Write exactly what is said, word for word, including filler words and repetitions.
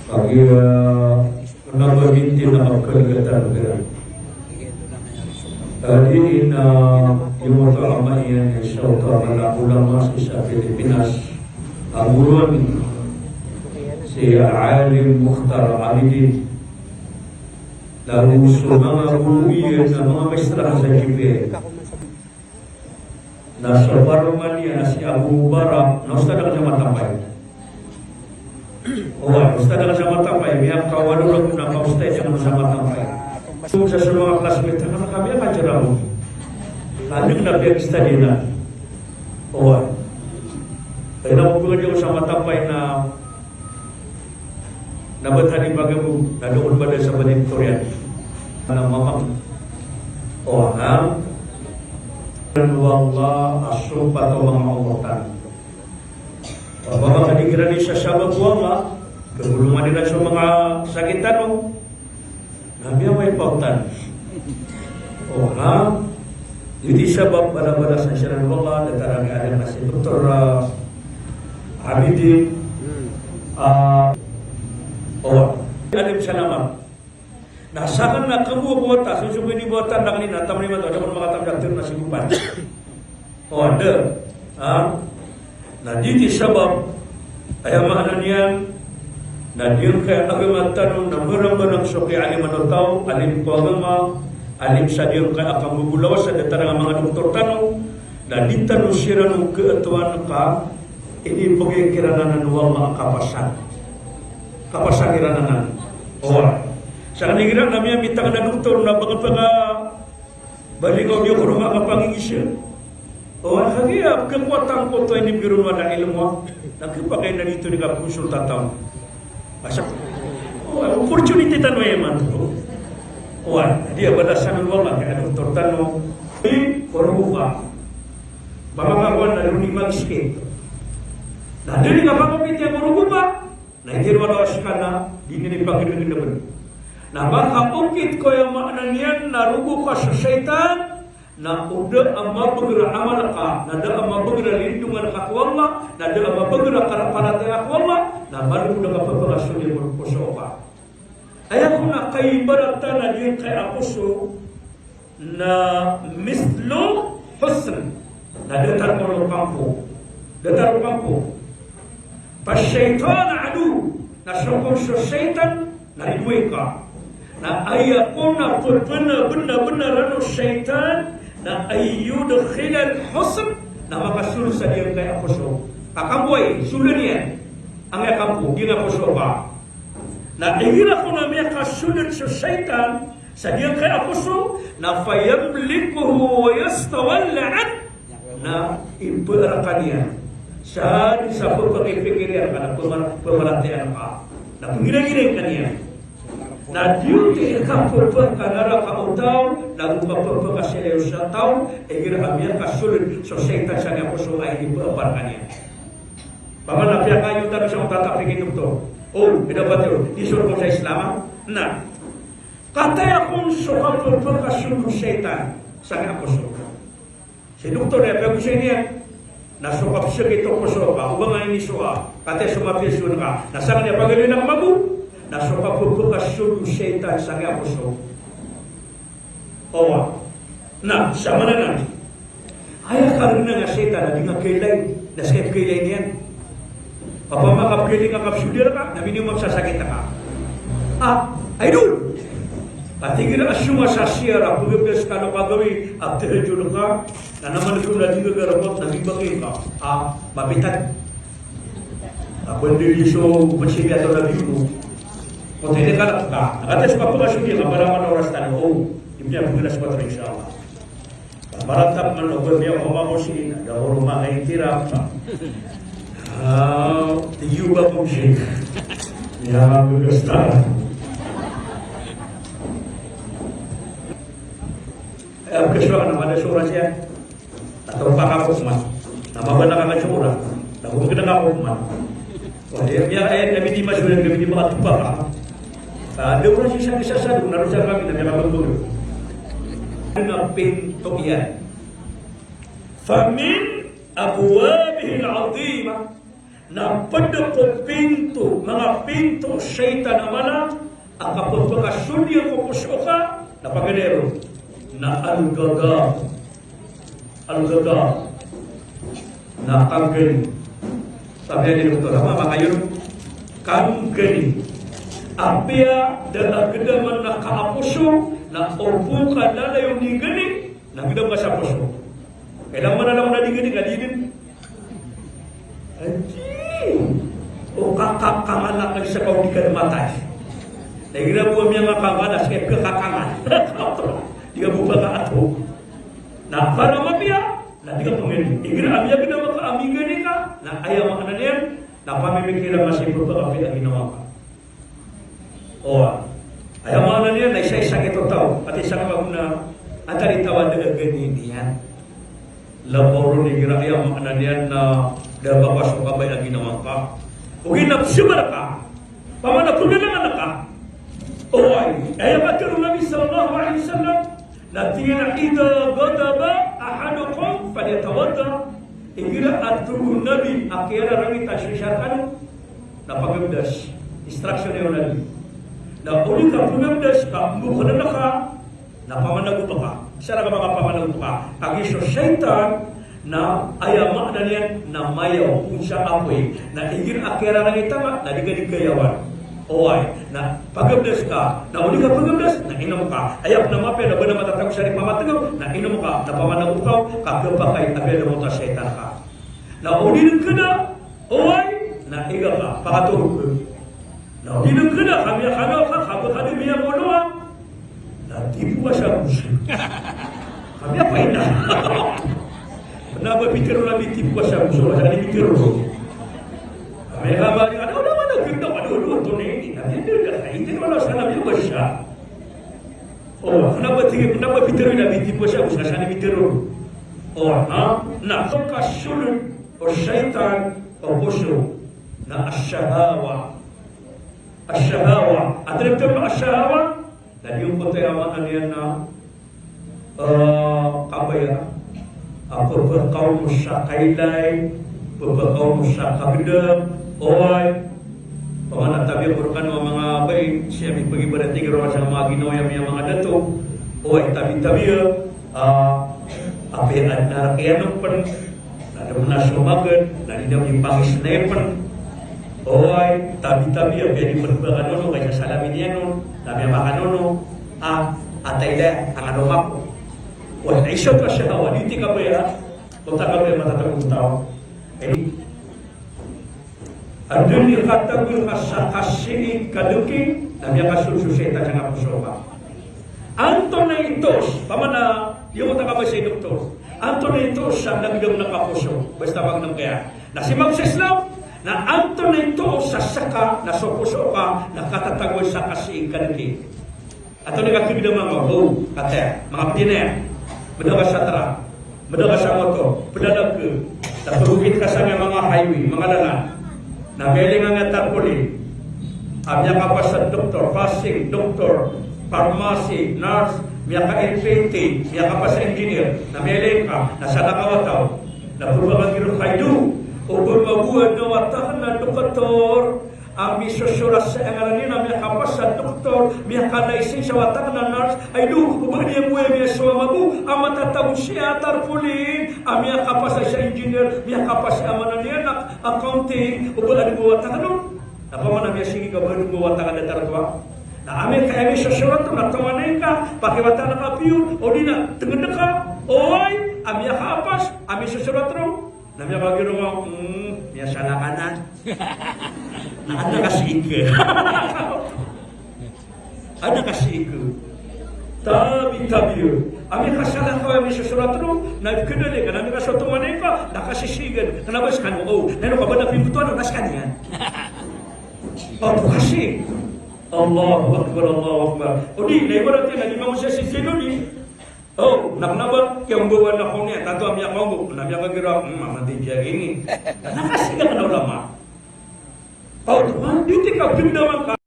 Kagiya, ah, na ba minti na kapkalgatan ka. Tadi na, ah, ino oto a ama iyan, insha Allah, manga ulama sii sa Pilipinas, a guro niyan si Alim Mukhtar Abidin. Labi so manga guro iyan na manga maestra sa G P A. Na so paroman iyan na si Abu Mubarak, na ustad akn sa Matampay. Oway, ustad akn sa Matampay, miyakawalo rakn a kaustad akn sa Matampay. So sa so manga classmate akn na kami a kajarabo. Adn na piyag-study na. Oway. Kaya na ko pagadi ako sa Matampay na Na ba tani pagabo, na doon ba da sa balik Korean? Na mamang. O, ha? Wallah, a sompat o manga Allah tan. Baba ka di kiran isa sabab o Allah, kagolongan iran so manga sakit tano. Na miyawai pautan. O, ha? Giyoto i sabap a balasan siran o Allah, datar a miyaadn a si Doktor, ah, Abidin, ah, o, alim sa namat. Na sakn na kabo ko wata, so so ko di bo wata, na kani na tamni mato, da kon makatamdak tiro na si Gupan. O, da. Ha? Na giyoto i sabap, aya maana niyan, na giyangkai a agama tano na marangbarang so kiyaaliman o taw, alim ko agama, alim sa giyangkai a kambobolawas a datar a manga doktor tano, na di tano siran on kaatowan ka inibgay kiran anan o Allah a kapasang. Kapasang iran anan. Oway. Sa kanigira na miyamitang na doktor na baka-baka Bali ka o di ko roma kapangingisa. O, kagiya, kekuatan ko oto a inibgay ron o Allah a ilmo, na kepakay na di oto di kakonsulta taw. Asa, o, opportunity tano imanto. O, di a balasan o Allah, kaya doktor tano. Di, ko rogo ka. Ba makakowa na di ron i mag-escape. Na di ron i kapakapit iyan ko rogo ka. Na igira wala a skana, di niyan ipagdagdagn. Na makaokit ko aya maana niyan na rogo ka so shaytan, na o da a mabagr a amal ka, na da a mabagr a lindongan ka ko Allah, na da a mabagr a karaparatiyaya ko Allah, na malo da kapapakasolid ko poso ka. Aya kon a kaibaratan a giyangkai a poso, na mithlu husn. Na datar ko lopangko. Datar ko lopangko. Fa shaytan adu. Na so kon so shaytan na ridoay ka. Na aya kon a pphanabenabenar o shaytan na an yudkhilal husn, na makasold sa giyangkai a poso. Ka kambo ay, sold iyan. Angkaya kambo, giyangkai a poso ka. Na igira kon a miyakasold so shaytan, sa giyangkai a poso, na fayamlikuhu wa yastawli anhu, na ipaara ka niyan. Sa di sa pphakipikir iyan ka na pmar-, pmaratiyaya ka. Na pngirangirang ka niyan. Na di oto i kapphakanarak o taw, na go kapphakasilay o sa taw, igira a miyakasold so shaytan sangkai a poso a inipaara ka niyan. Paman a piyakayo tano sa tatapik i doktor. O, pida ba tiyo, di so rokon sa Islam, a? Na. Kataya kon so kapphakasold o shaytan sangkai a poso. Si doktor aya piyagosay niyan. Na so kapsakit o poso ka, o ba nga inisowa, kataya so mapiya so ka. Na sangkaya pagaloy na kamago. Na so kapphakasold o shaytan sangkai a poso. Owa. Na, sa maana nan. Aya karna nga shaytan a di nga kailay, na ska i pkailay niyan. Opama ka pkailay nga kapsold iyan rka, na miniyo magsasakit ka. A, idol. Katii igira a song a sasiyar a pgabdas ka o kagawii a tahajjud ka, na naman ko na di nga garapot na di ba kailay ka. A, mapitan. A, pwede di so, pwede siya to na di mo. Pwede ka na ka. Nakatest pa po ka song iyan, a, para man oras tano. O, di niya pgabdas pa to, insha Allah. Maratap man o ba miyaoma ko sii, da ko roo makaitira. A, tig iyo ba ko sii. Iya, gusto. Aya pkasowaan a mada so oras iyan. Taw pakapok man. Na mabana ka ka so oras. Na ko kna kapok man. Wah, iya, iya, iya, kami di masoran, kami di makatopaka. A, da ko na sii sa isa sa, na rosa kami, na miyakabagbago. Na pinto iyan. Famin abwabihil azimah. Na pd ko pinto, manga pinto o shaytan a mala a kapphakasold iyan ko poso ka, na paganay ron na al-ghadab. Al-ghadab na kanggani. Sabi a di doktor, ama, makayon, kanggani. Apiya da a gdam a kaposo, na o bo ka lalayon di gani, na gdam ka sa poso. Kailangan man a langon a di gani, ka di dn. Anji. O kakakangala ka isa ka o di ka matay. Na igira bo a miyangakangal, na sii ka kakangala. Di ka bo ba ka ato. Na para mapiya, na di ka pangani. Igira a miyagdam ka a mingani ka, na aya maana niyan, na pamimikiran ka sii bo ba ka apiya a ginawa ka. Oway. Aya maana niyan na isa-isa kito taw. Pati isa ka gona, antaa i taw a da a gani niyan. Labaw ron igira aya maana niyan na da a ba ka so kabaya a ginawa ka. Ogaid na pzambar ka. Pamana pnggalangan ka. Oway. Aya katharo o Nabi sallallahu alaihi wasallam, na tig iyan a, "Idha ghadiba ahadukum falyatawadda." Igira a tig o Nabi a kiyararangitan so isa rkano, na pagabdas. Instruction iyan o Nabi. Na o di ka pagabdas ka, mbokadan ka, na pamanagopa ka. Isa rka a manga pamanagopa ka. Kagiya so shaytan, na aya maana niyan na mayaw, o sa apoy. Na igira a kiyararangitan ka, na di ka di kayawan. Oway, na pagabdas ka, na o di ka pagabdas, na inom ka. Aya pn a mapiya na ba na matatago sa di pamatngg, na inom ka, na pamanagopa ka, ka khapakay a ba da a mawata a shaytan ka. Na o di dn kna, oway, na iga ka, pakatorog ka. Na o di dn kna, ka miyakanaw ka, ka ba ka di miyamolowa. Na tipo ka sa goso. Ka miyapaina. Na ba pitharo o Nabi tipo ka sa goso, ka sa di pitharo. Ka miyakabali, ano, ano, ano, ganda, ano, ano, ano, tonay, na miyadala, hindi ko alam sa Nabi ba siya. O, kna ba tig, kna ba pitharo o Nabi tipo ka sa goso, ka sa di pitharo. O, ha? Na so kasold o shaytan o poso na ash-shahawa. Ash-shahawa. Antaa i tharoa a ash-shahawa? Na di oto aya maana niyan na, eh, kabaya. A pphakaono sa kailay, pphakaono sa kagdam, oway. Pamana tabiya ko rkano a manga bai, sii ami pagibarat igira sa manga ginawa ami a manga dato. Oway, tabi-tabiya, ah, apiya adn a rk iyan pn. Na da pn a somagad, na di na mipangisnay pn. Oway, tabi-tabiya, apiya di pn ba kanono, ka isa salamin iyan on, na miyakakanono, a, atay da, angano mako. Oway, na isa ka shahawa, di ti kabaya, o ta kabaya matatago taw. Eh, Adn i katago ka sa kasii ka dngki, na miyakasold so shaytan sangka poso ka. Antonaa i toos, pamana, di ako ta kabasa i doktor. Antonaa i toos sa lagdam na kaposo, basta magnam kaya. Na sii mambo sa Islam, na antonaa i toos sa ska, na so poso ka, na katatago sa kasii ka dngki. Antonaa i kakagdam angka, o, kataya, manga pd iyan. Mada ka sa trak, mada ka sa motor, pd ka, na pagogit ka sa manga highway, manga lalan. Na miyailay ngka a tarpaulin a miyakapas a doktor, fasing, doktor, pharmacy, nurse, miyaka-L P T, miyakapas a engineer, na miyailay ngka, na salakaw a taw. Na pphakagiraw ka, "Ay do, o ba mabowad na wata akn a doktor." A misosorat sa ngaran iyan a miyakapas a doktor, miyaka-license a wata akn a nurse, ay do, o ba di mboya miyasowa mambo a matatago sii a tarpaulin a miyakapas a isa engineer, miyakapas a maana niyan a accounting, o ba di mboya wata akn on. Na pamana miyasigi ka ba di mboya wata akn a datar oto a. Na amay ka aya misosorat on na tomanay ka, pakiwata ka a piyon, odi na tngd ka, oway, a miyakaapas a misosorat on. Na miyakagiraw a, hmm, miyasala ka nan. Na adn a kasii ka. Adn a kasii ka. Tabi, tabi. A miyakasala ka a misosorat on, na kdali ka, na miyakasoto manay ka, na kasisigan. Kna ba skano, o, na ino ka ba na pimbotoan on, na skaniyan. O, kasi. Allahu Akbar, Allahu Akbar. Odi, na ibarat iyan, na di mambo sa sii, odi. O, na kna ba, kiyambawan ako niyan, tanto a miyakaonggop, na miyakagiraw, hmm, mamatay siya ini. Na kasii ka kna ulama. O, tuwan, di ti ka pimdaman ka.